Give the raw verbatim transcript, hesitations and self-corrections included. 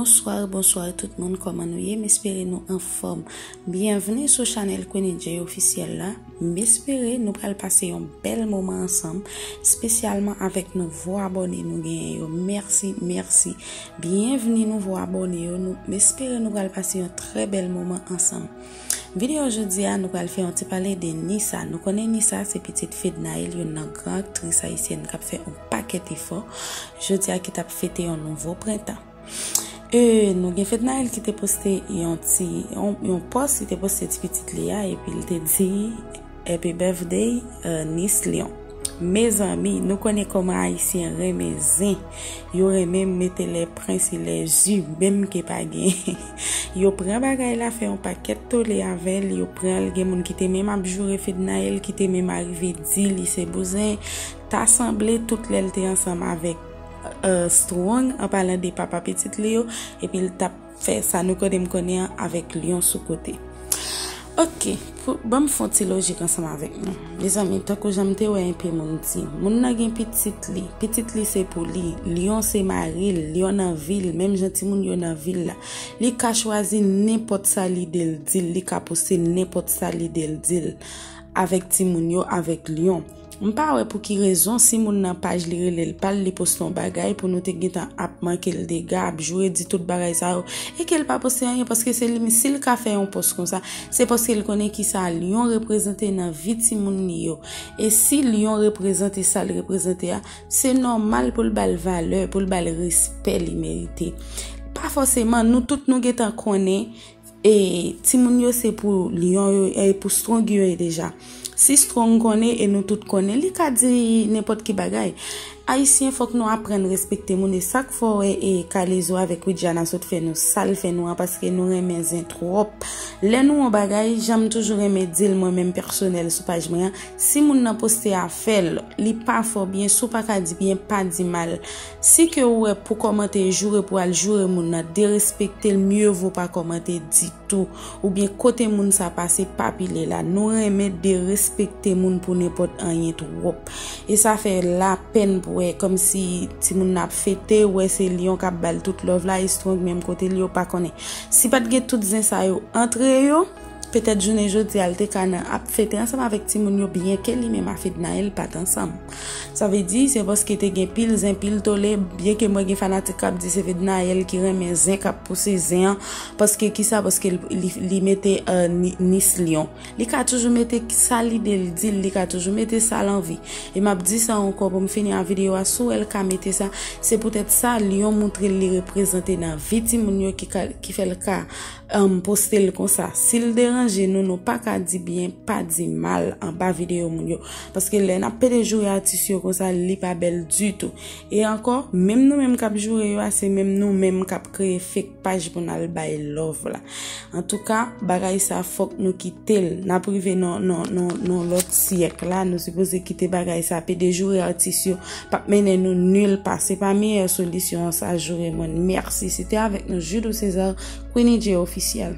Bonswa, bonswa tout moun, kòman nou ye? M espere nou anfòm. Byenvni sou chanèl Queenie J Ofisyèl la. M espere nou pral pase yon bèl moman ansanm, espesyalman avèk nouvo abòne nou genyen yo. Mèsi, mèsi. Byenvni nouvo abòne yo. Nou, m espere nou pral pase yon trè bèl moman ansanm. Videyo jodi a, nou pral fè yon ti pale de Nissa. Nou konnen Nissa se pitit Fednaelle, youn nan gran aktris ayisyèn k ap fè yon pakèt efò. Jodi a ki t ap fete yon nouvo prentan. E nou gen Fednaelle ki te poste yon ti, yon, yon pòs, li te poste ti pitit li a, epi l te di, "Happy birthday, uh, Nice Lion." Mezanmi, nou konnen kòman Ayisyen renmen zen. Yo renmen mete les princes et les jus, menm ke pa gen. Yo pran bagay la, fè yon pakèt tole avè l, yo pran l, gen moun ki te menm ap joure Fednaelle, ki te menm arive di li se bouzen. Ta sanble tout lè l te ansanm avèk, uh, Strong, an palan de papa pitit li yo, epi l t ap fè sa nou konnen m konnen an avèk Lion sou kote. Ok, pou, ban m fè yon ti lojik ansanm avèk nou. Mezanmi, tankou jan m te wè enpe moun di, moun nan gen pitit li, pitit li se pou li, Lion se mari l, Lion nan vi l, menm jan timoun yo nan vi l la. Li ka chwazi nenpòt sa lide l di l, li ka poste nenpòt sa lide l di l avèk timoun yo, avèk Lion. M pa wè pou ki rezon, si moun nan paj li rele l pa l, li poste yon bagay pou nou te gentan ap manke l dega, ap joure, di tout bagay sa yo, e ke l pa poste anyen, paske se li, si l ka fè yon pòs konsa, se paske l konnen ki sa Lion reprezante nan vi timoun li yo. E si Lion reprezante sa l reprezante a, se nòmal pou l ba l valè, pou l ba l respè li merite. Pa fòseman, nou tout nou gentan konnen, e timoun yo se pou Lion yo, e pou Strong yo ye deja. Si Strong konnen, e nou tout konnen, li ka di nenpòt ki bagay. Ayisyen, fòk nou aprann respekte moun, e sa k fè w wè, e Kalezo avèk Widiana sot fè nou sa l fè nou an, paske nou renmen zen twòp. Lè nou yon bagay, jan m toujou renmen di l mwen menm pèsonèl sou paj mwen an, si moun nan poste afè l, li pa fè w byen, si w pa ka di byen, pa di mal. Si ke w wè pou kòmante, joure pou al joure moun nan, derespekte l, mye vo pa kòmante ditou. Oubyen kote moun sa pase, pa pile la. Nou renmen derespekte moun pou nenpòt anyen twòp. E sa fè lapèn pou wè kòmsi timoun nan ap fete, wè se Lion k ap ba l tout love la, e Strong menm kote l yo pa konnen. Si pa t gen tout zen sa yo antre yo, petèt jounen jodi a l te ka nan ap fete ansanm avèk timoun yo, byenke li menm a Fednaelle pa t ansanm. Sa vle di, se paske te gen pil zen, pil tole, byenke mwen gen fanatik k ap di se Fednaelle ki renmen zen, k ap pouse zen an, paske kisa, paske li, li, li mete, euh, Ni-, Nice Lion. Li ka toujou mete sa lide l di l, li ka toujou mete sa l anvi. E m ap di sa ankò pou m fini a videyo a, si w wè l ka mete sa, se poutèt sa Lion montre l li reprezante nan vi timoun yo ki ka, ki fè l ka, um, poste l konsa. Si l deranje nou, nou pa ka di byen, pa di mal anba videyo moun yo. Paske lè n ap pede joure atis yo konsa, li pa bèl ditou. E ankò, menm nou menm k ap joure yo a, se menm nou menm k ap kreye fake paj pou n al bay love la. Antouka, bagay sa fòk nou kite l. N ap rive nan, nan, nan, nan lòt syèk la, nou sipoze kite bagay sa. Pede joure atis yo p ap mennen nou nil pa. Se pa meyè solisyon an sa, joure moun. Mèsi. Se te avèk nou, Judou César, Queenie J Ofisyèl.